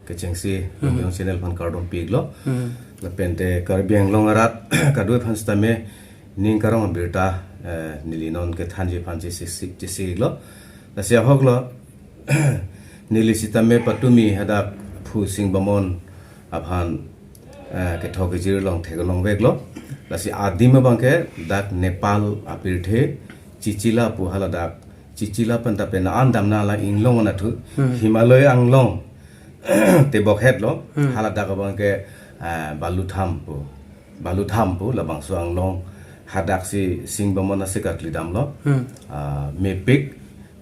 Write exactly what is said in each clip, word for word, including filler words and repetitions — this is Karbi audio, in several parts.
kechengsi, hmm, Lumbijong channel aphan kardom piklo. Hmm. Lapente Karbi Anglong arat kadokave aphan sitame ning karong abirta, eh, neli non kethanji aphan si, si, si, si lo. Lasi ahok lo, neli sitame patumi hadak Phu Sing Bamon aphan, eh, kethok kejir along theklongveklo. Lasi adim abangke dak Nepal apirthe Chichila pu haladak, Chichila pen ta pen an damnang la inglong anatthu, hmm, Himalaya anglong tebokhet lo, hmm, haladak abangke, eh, Balutham pu, Balutham pu labangso anglong, hadaksi Sing Bamon asi karkli damlo. Hmm. Ah, mepik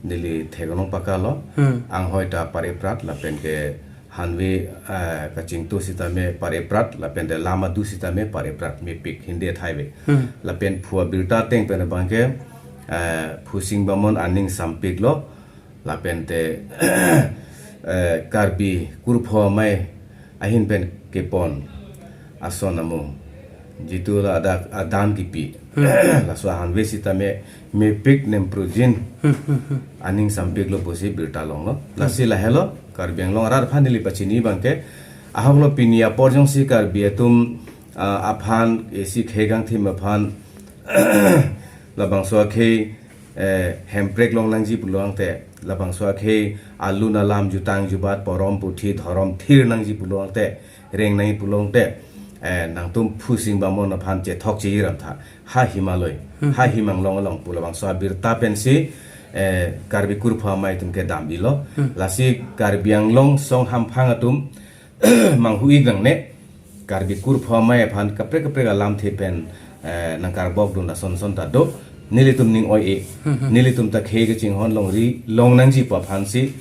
neli theklong pakalo. Hmm. Anghoi ta pare prat lapenke hanve, eh, kachingtu sitame pare prat, lapente lam adu sitame pare prat, mepik, Hindi athai ave. Hmm. Lapen phu abirta ateng pen abangke, eh, Phu Sing Bamon aning sampiklo, lapente, eh, Karbi kurpho amei ahin pen kepon ason amo, jitu ladak adan kipi. Hmm. Laso ahanve sitame mepik nemprujin, hmm, hmm, hmm, aning sampiklo pusi birta longlo. Hmm. Lasi lahelo Karbi Anglong arat aphan neli pachini abangke, ahok lo pini apor jongsi Karbi atum, ah, aphan, isi khei kangthim aphan labangso akhei, eh, hemprek long nangji pulo tangte, labangso akhei alun alam, jutang jubat, porom puthi, dhorom thir nangji pulo tangte, reng nangji pulo tangte, eh, nangtum Phu Sing Bamon aphan chethok chejir ramtha, ha Himalaya, hmm, ha him anglong along pu labangso abirta pensi, eh, Karbi kurpho amei atum kedam-ilo. Hmm. Lasi Karbi Anglong song hamphang atum manghu-ik nangne, Karbi kurpho amei aphan kaprek kaprek alamthe pen, eh, nangkarbok dun ason son ta do, nelitum ning oi-e, hmm, hmm, nelitum ta khei kachinghon longri long nangji pu aphansi,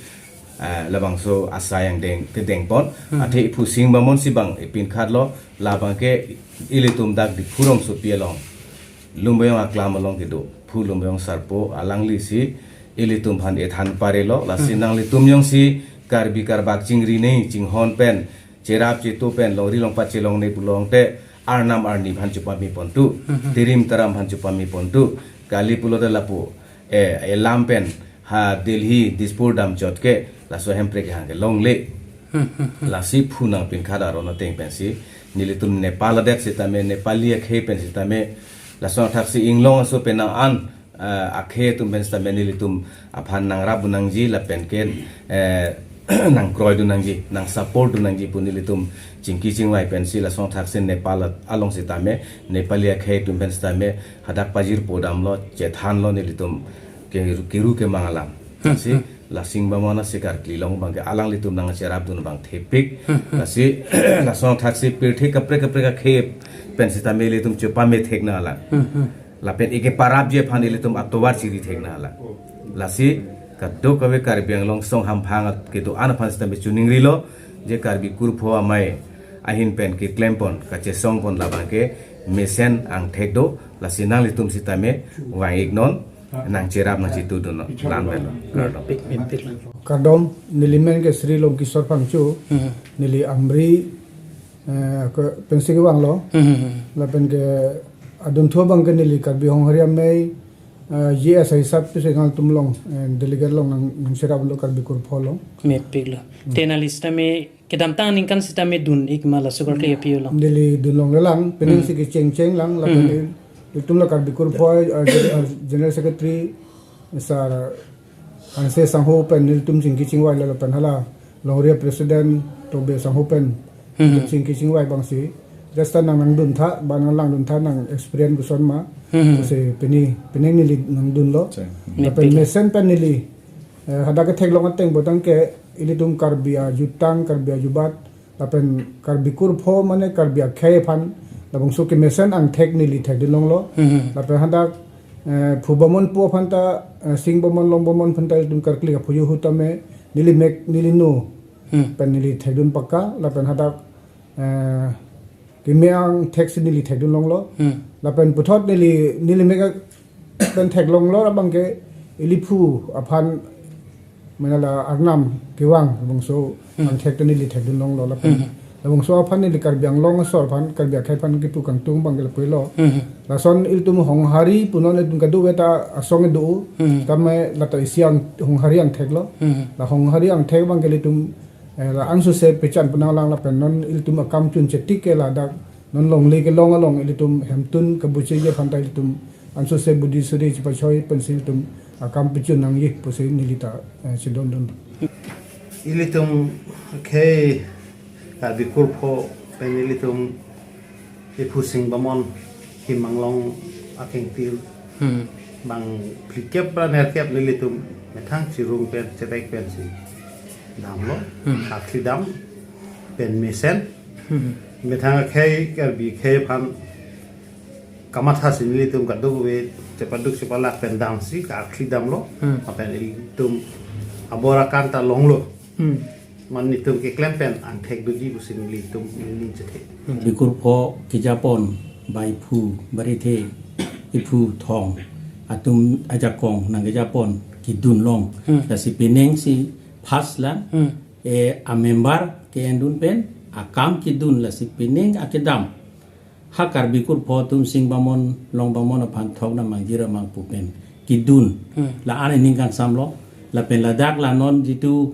eh, labangso asai angdeng kedengpon. Hmm. Athe Phu Sing Bamon si bang ipin khatlo, labangke ilitum dak Diphu rongsopi along, Lumbijong aklam along kedo Phu Lumbijong Sarpo, alanglisi ilitum aphan ethan parelo. Lasi, hmm, nanglitum jongsi Karbi karbak chingri nei chinghon pen, cherap chetu pen, longri longpat chelong nei pulo tangte, arnam arni aphan chepame pontu, hmm, hmm, tirim taram aphan chepame pontu, kali pulote lapu, eh, elam pen ha Delhi, Dispur damchot ke laso hemprek kehang ke longle. Hmm, hmm, hmm. Lasi phu nangpin khat aron ateng pensi nelitum Nepal adet sitame, Nepali akhei pen sitame, laso athaksi inglong aso pen nang an, eh, akhei atum pen sitame nelitum aphan nangrap dun nangji lapenke, eh, nangkroi dun nangji, nang support dun nangji pu nelitum chingki chingvai pensi laso athaksi Nepal along sitame, Nepali akhei atum pen sitame hadak pajirpo damlo, chethanlo nelitum ke, keru kemang alam. Hmm, si, hmm, la Sing Bamon asi karkli long abangke alanglitum nangcherap dun abang thepik. Hmm, hmm. Lasi, laso athaksi pirthe kaprek kaprek akhei pen sitame ilitum chepame thek nang alam. Hmm, hmm. Lapen ike parapji aphan ilitum atovar chiri thek nang alam. Lasi kadokave Karbi Anglong song hamphang kedo-an aphan sitame choningrilo, je Karbi kurpho amei ahin pen keklempon, kachesongpon labangke mesen angthek do, lasi nanglitum sitame vang-ik non, nangcherap nangchetu dun non, la-an avelo. Kardom. Mepik, mepik. Kardom, neli men ke Sri Longkisor Phangcho, hmm, neli Amri, eh, ke pensi kevanglo, hmm, hmm, hmm, lapenke adunthu abangke neli Karbi Honghari Amei, eh, G S ahisap si nangtum along, eh, delegate along nang, nangcherap lo Karbi kurpho along. Mepiklo. Hmm. Te nangli sitame kedamtang aningkan sitame dun-ik ma laso karkli, hmm, aphi along? Neli dun longlelang, penang, hmm, si kechengcheng lang, lapen, hmm, il-, ilitum la Karbi kurpho, eh, Gen-, eh, General Secretary, Sir Hanse sangho pen nelitum chingki chingvai, lapen hala longri president Tobe sangho pen, hmm, chingki chingvai abangsi, just nang nangduntha, ba nang langduntha, nang experience koson ma, hmm, si pini, pini neli nangdunlo. Cheng. Lapen mepik, mesen pen neli, eh, hadak ketheklong ateng pu tangke ilitum Karbi ajutang, Karbi ajubat, lapen Karbi kurpho mane Karbi akhei aphan labangso kemesen angthek neli thekdun longlo. Hmm. Lapen hadak, eh, Phu Bamon pu aphan ta, eh, Sing Bamon, Long Bamon aphan ta ilitum karkli aphuju ahut tame neli mek, neli no, hmm, pen neli thekdun pakka, lapen hadak, eh, keme angthek si neli thekdun longlo. Hmm. Lapen puthot neli, neli mek pen theklonglo abangke ili phu aphan, mane la arnam kevang labangso, hmm, angthek ta neli thekdun longlo lapen, hmm, labangso aphan neli Karbi Anglong asor aphan, Karbi akhei aphan kipu kangtung abangke lapulo. Hmm. Lason ilitum Honghari punon ilitum kadokave ta asong do, hmm, tame la ta isi ang Honghari angtheklo. Hmm. La Honghari angthek abangke ilitum Eh, la ansose pechan penang lang lapen non ilitum akam chun chetik ke ladak non longle kelong along ilitum hemtun kabuche je aphanta ilitum ansose budi suri chepachoi pensi ilitum akam pechun nangji pusi neli ta, eh, chedondun. Ilitum ke Karbi kurpho pen ilitum iphu Sing Bamon Him Anglong akengtir Hmm. bang phlikep ra nerkep nelitum methang chirung pen chebek pensi damlo, Hmm. karkli dam pen mesen. Hmm. Methang akhei Karbi khei aphan kamatha si nelitum kadokave chepaduk chepalak pen damsi karkli damlo. Hmm. Lapen ilitum abor akan ta longlo. Hmm. Man nelitum keklem pen angthek doji pusi nelitum neli chethe. Karbi kurpho kejapon ba iphu barithe, iphu thong atum ajakong nangkejapon kedun long. Hmm. Lasi pining si phas lang, Hmm. eh, a member ke-endun pen akam kedun, lasi pining akedam ha Karbi kurpho atum Sing Bamon, Long Bamon aphan thok nangmangji ra mang pu pen kedun. Hmm. La-an ining kangsamlo, lapen ladak la non jitu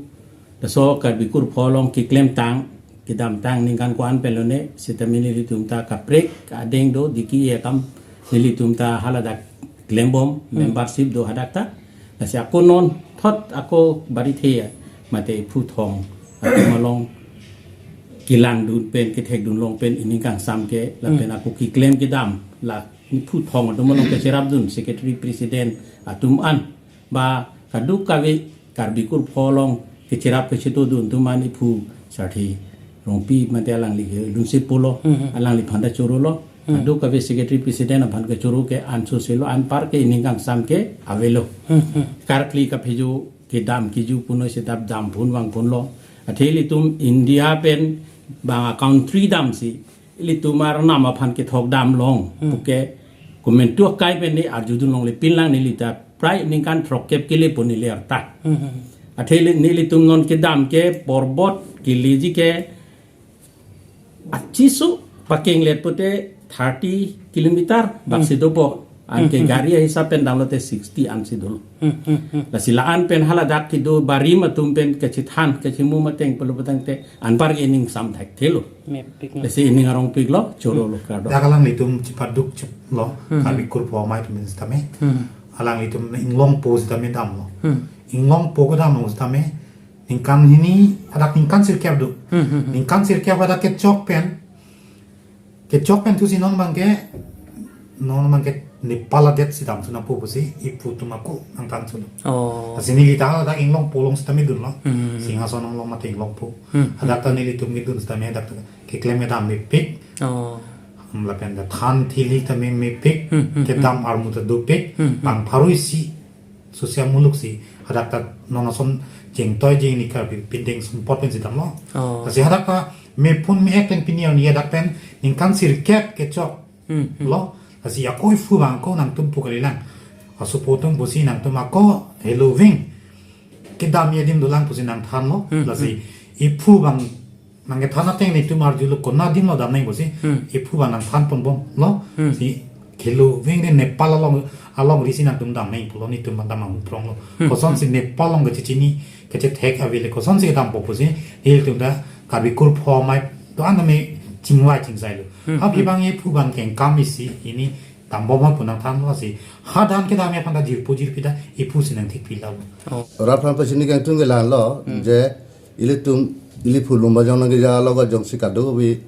laso Karbi kurpho along keklemtang, kedamtang ningkan ko-an pen lone, sitame nelitum ta kaprek adeng do, diki akam nelitum ta haladak klembom, Hmm. membership do hadak ta. Lasi ako non thot ako barithe mate iphu thong atum along kelangdun pen, kethekdun long pen ining kangsam ke, lapen Hmm. ako keklem kedam la iphu thong atum along kecherapdun, secretary president atum an ba kadokave Karbi kurpho along kecherap kechetodun atum an iphu Sarthe Rongpi mate alangli ke lunse pulo, Hmm, hmm. alangliphan ta chorolo. Hmm. Kadokave secretary president aphan kechoro ke ansose lo, anpar ke ining kangsam ke avelo. Hmm, hmm. Karkli kaphejo kedam keju punoi setap dam phun vang phun lo. Athe ilitum India pen bang a country damsi ilitum arnam aphan kethok dam long. Hmm. Puke komantu akai pen ne arjudun longle, pinlang neli ta prai ningkan throkkep kele pon neli arta. Hmm, hmm. Athe le nelitum non kedam ke porbot keleji ke achisu pakenglet pute thirty kilometer bak Hmm. si dopo. Anke Hmm, hmm. gari ahisap pen damlote sixty ansi dolo. Hmm, hmm, hmm. Lasi la-an pen haladak kedo barim atum pen kachethan kachemu mateng pulo putangte anpar ke ining sam thekthelo. Mepik na. Lasi ining arongpiklo, chorolo, kardom. Dak alanglitum chepaduk cheplo, Hmm, Karbi hmm. kurpho amei atum sitame. Hmm. Alanglitum inglongpo sitame damlo. Hmm. Inglongpo kedam long sitame ningkan hini, hadak ningkan sirkep do. Hmm, hmm, hmm. Ningkan sirkep hadak kechok pen. Kechok pen thusi non abangke, non abangke Nepal adet si damthu nangpo pusi iphu atum ako nangthanthunlo. Oh. Lasi neli ta hadak inglongpo along sitame dunlo. Hmm. Singhason along mate inglongpo. Hmm. Hadak ta nelitum kedun sitame hadak ta keklem kedam mepik. Oh. Hmm, lapen ta than thili tame mepik. Hmm, hmm, hmm. Kedam armu ta dopik. Hmm, hmm. Bang pharo isi sosial muluk si hadak ta non ason jengtoi jengni Karbi pindeng sumpot pensi damlo. Oh. Lasi hadak ta mephu me-ek pen pini arni hadak pen ningkan sirkep kechok Hmm, hmm. lo. Lasi ako iphu bang ako nangtum pu kalilang. Asopo atum pusi nangtum ako heloving kedam adim dolang pusi nangthanlo. Hmm, Lasi hmm. iphu bang nangkethan ateng nelitum arjulo kona adim lo dam nang pusi. Hmm. Iphu bang nangthan ponbomlo. Hmm. Si heloving de Nepal along, alongri si nangtum dam nang pulo nelitum bang dam nang pronglo. Hmm. Kosonsi Nepal along kachechini kachethek avele kosonsi kedampo pusi nelitum ta Karbi kurpho amei do-an tame chingvai chingsailo. Hmm. Aphi Hmm. bang iphu bang kengkam isi hini dambom pu nangthanlo si hadak kedam aphan ta jirpo jirpi ta iphu si nangthekpilo. Oh. Rat aphan pachini kangtung ke la-anlo Hmm. je ilitum ili phu Lumbajong nangkeja along jongsi kadokave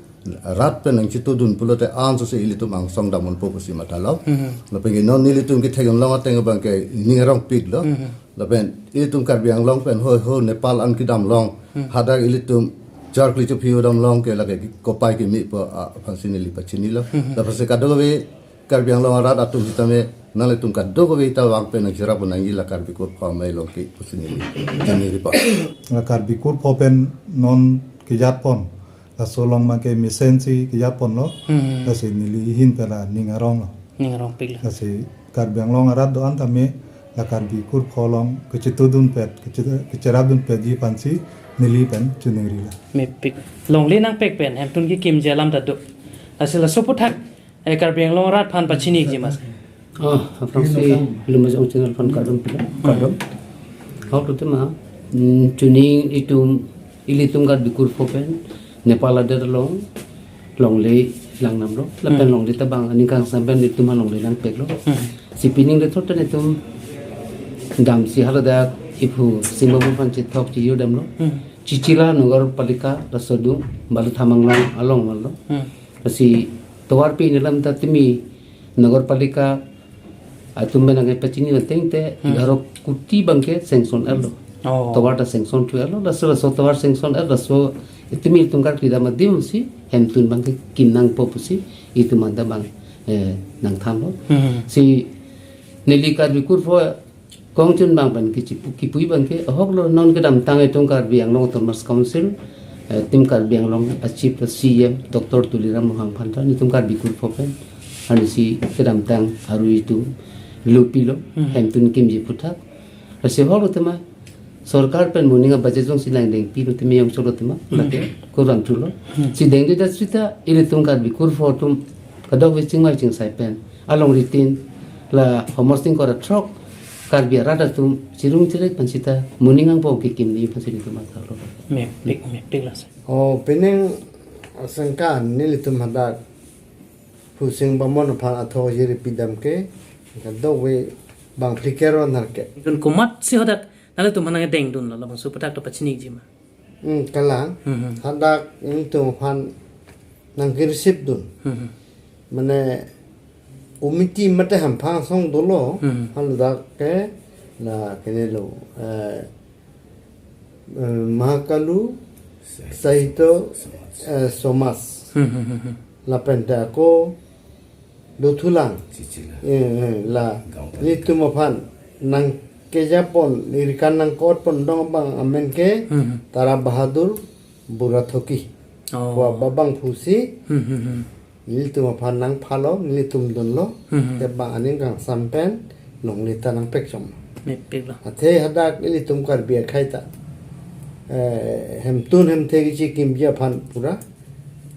rat pen nangchetodun pulote ansose ilitum angsong damponpo pusi mathalo. Hmm. Lapen ke non nelitum kethek-un long ateng abangke ining arongpiklo. Hmm. Lapen ilitum Karbi Anglong pen hoi ho Nepal an kedam long. Hmm. Hadak ilitum charkli chophi dam long ke lake kopai keme pu aphansi neli pachinilo. Hmm. Lapen si kadokave Karbi Anglong arat atum sitame nanglitum kadokave ta vang pen nangcherap nangji la Karbi kurpho amei along ke pusi neli. Neli report. La Karbi kurpho pen non kejapon. Laso along abangke mesen si kejaponlo. Hmm. Lasi neli ahin pen la ning aronglo. Ning arongpiklo. Lasi Karbi Anglong arat do-an tame la Karbi kurpho along kechetodunpet, keche-, kecherapdunpetji aphansi neli pen chiningrilo. Mepik. Longle nangpek pen hemtun kekimji alam ta do. Lasi laso aputhak, eh, Karbi Anglong arat aphan pachini-ikji mas. Oh, aphrangsi Lumbajong channel aphan kardom pilo. Kardom. Hok tu ma. Hmm, chini itum Ilitum Karbi kurpho pen Nepal adet along longle lang namlo. Lapen Hmm. longle ta bang aning kangsam pen itum alongle nangpeklo. Hmm. Si pining lethot ta netum damsi haladak iphu Singbamon aphan chethok chijir damlo. Hmm. Chichila Nagar Palika laso adung Balu Thamanglong along vanlo. Hmm. Si tovar pi nelam ta timi Nagar Palika atum pen nangpachini ateng te Hmm. egharo kuti abangke sanction etlo. Oh. Tovar ta sanction thu etlo, laso laso tovar sanction et laso itum itum Karbi dam adim si hemtun abangke kim nangpo pusi itum anta abang, eh, nangthanlo. Hmm. Si neli Karbi kurpho kongchun abang pen kichipu, kipui abangke ahoklo, non kedamtang itum Karbi Anglong Autonomous Council, eh, itum Karbi Anglong a-chief C E M Doctor Tuliram Ronghang aphan ta netum Karbi kurpho pen arnisi kedamtang arui atum lupilo, Hmm. hemtun kimji aphuthak. Lasi ahoklo tema sorkar pen moning a-budget jongsi nangdengpi lo teme yong cholo tema, Hmm. lake kurvangthulo. Hmm. Si dengde dat sita ilitum Karbi kurpho atum kadokave chingmai chingsai pen alongri tin la homosting kora throk Karbi arat atum chirung chirek pen sita moning angpo kekim ni pen si itum mathalo. Mepik, mepik la sir. Oh, pining asengkan nelitum hadak iphu Singbamon aphan athok ajir pidam ke kadokave bang phlikero narke. Dun komatsi hadak nanglitum aphan nangdengdunlo, labangso aphuthak ta pachiniji ma. Hmm, kalang. Hmm, hmm. Hadak ilitum aphan nangkirsip dun. Hmm, hmm. Mane committee mate hamphang asong dolo, Hmm. haladak ke la kenelo, eh, eh, Mahakalu Sahitya, eh, Samaj. Hmm, hmm, hmm, hmm. Lapen ta ako dothulang. Chichila. Eh, eh, la Gaon Palika. Ilitum aphan nangkejapon, irikan nangkotpon dong abang amen ke Hmm. Tara Bahadur Burathoki. Oh. Ko abang pusi Hmm, hmm, hmm. nelitum aphan nangphalo, nelitum dunlo, Hmm, hmm. te bang aning kangsam pen longle ta nangpek chom. Mepik lo. Athe hadak ilitum Karbi akhei ta, eh, hemtun hemthe kichi kimji aphan pura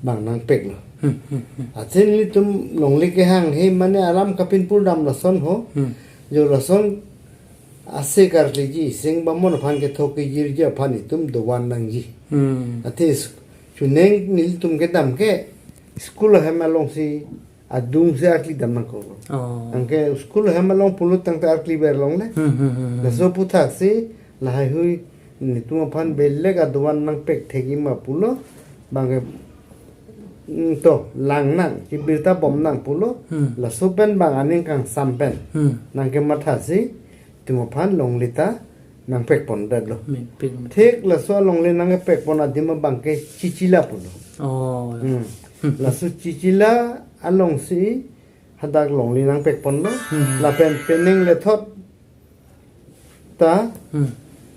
bang nangpeklo. Hmm, hmm, hmm. Athe nelitum longle kehang he mane alam kapinpur dam lason ho. Hmm. Jo lason ase karkliji, Singbamon aphan kethok kejirji aphan itum dovan nangji. Hmm. Athe s-, chuneng nelitum kedam ke school ahem alongsi adungsi arkli dam nangkoklo. Oh. Anke school ahem along pulo tangte arkli ver longle. Hmm, hmm, hmm, hmm. Laso aphuthak si lahaihui netum aphan belek adovan nangpek thekji ma pulo. Bangke, mm, to, lang nang, chibirta bom nang pulo. Hmm. Laso pen bang aning kangsam pen. Hmm. Nangkemathasi itum aphan longle ta nangpekpon detlo. Mepik, mepik. Thik laso longle nangpekpon adim abangke Chichila pulo. Oh. Hmm. Hmm. Laso Chichila alongsi hadak longle nangpekponlo. Hmm. Lapen pining lethot ta Hmm.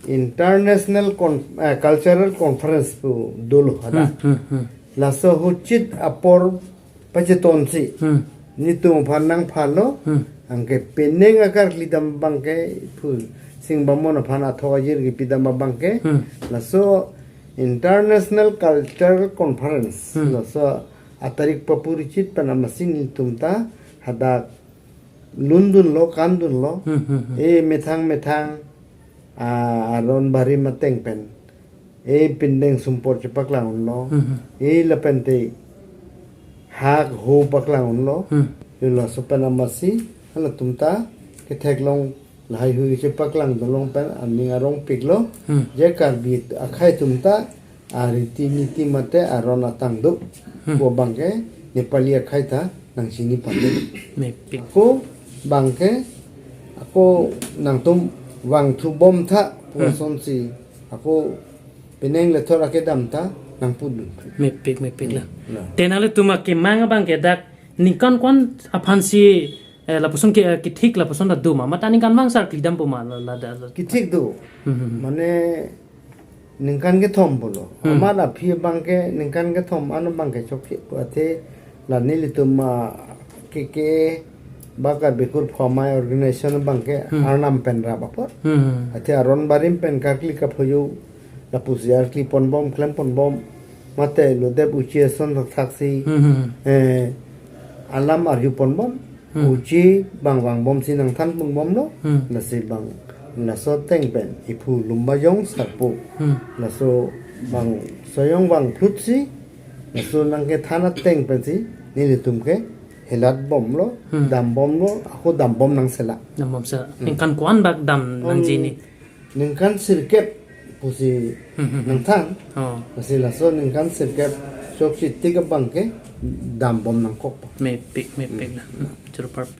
International Con-, eh, Cultural Conference pu dolo hadak. Hmm, hmm, hmm. Laso huchit apor pachetonsi Hmm. netum aphan nangphalo, Hmm. anke pining akarkli dam abangke iphu Singbamon aphan athok ajir kipidam abangke, Hmm. laso International Cultural Conference, Hmm. laso atarik papurichit pen amatsi netum ta hadak lundunlo, kandunlo, Hmm, hmm, hmm. E methang methang, ah, aron barim ateng pen. E pindeng sumpor chepaklang unlo. Hmm, hmm. E lapen te hak ho paklang unlo. Hmm. Yo laso pen amatsi, halatum ta ketheklong lahaihui chepaklang dolong pen aning arongpiklo. Hmm. Je Karbi akhei atum ta ariti niti mate aron atang do. Hmm. Ko abangke Nepali akhei ta nangchini pande. Mepik. Ko abangke ako nangtum vangthu bomtha Hmm. puson si ako pining lethot akedam ta nangpudun. Mepik, mepik la. Nah. Te nanglitum akemang abangke dak ningkan ko-an aphansi, eh, lapuson ke, eh, kethik lapuson ta do ma. Mate ningkan vang sar kidam po ma la, la, la, la. Kethik do. Hmm, hmm, hmm. Mane ningkan kethom pulo. Hmm. Amat aphi abangke ningkan kethom ano abangke chokche pu athe la nelitum, ah, K K A ba Karbi Kurpho Amei Organization abangke Hmm. Arnam pen rap apot. Hmm. Athe aron barim pen karkli kaphojo lapusi arkli ponbom, klem ponbom. Mate lodep uchi ason thaksi. Hmm. Eh, alam arju ponbom. Hmm. Uchi bang vangbomsi nangthan ponbomlo. Hmm. Lasi bang laso ateng pen iphu Lumbajong Sarpo. Hmm. Laso Bang soyong bang phut si, laso nangkethan ateng pensi nelitum ke helat bomlo, Hmm. dam bomlo, ako dam bom nang sela. Dam bom sela. Hmm. Ningkan ko-an bak dam nangji ni? Ningkan sirkep pusi Hmm, hmm, hmm. nangthan. Oh. Lasi laso ningkan sirkep chokche tik abang ke dam bom nangkok. Mepik, mepik Hmm. la. Hmm. Choro parpik.